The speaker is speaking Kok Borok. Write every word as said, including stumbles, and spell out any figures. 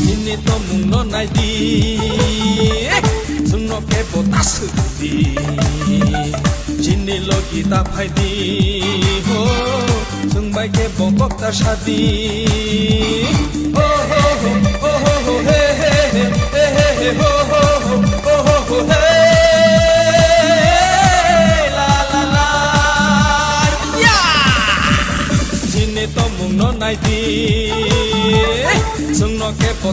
Chini tomung no nai di, chwngno kebo ta swk di. Chini logi ta phai di, ho, chwng bai kebo kok ta sa di. Ho, ho, ho, ho, ho, ho, he, he, he, he, he, ho, ho, ho, ho, ho, ho, he, la, la, la, ya. Chini tomung no nai di, chwngno kebo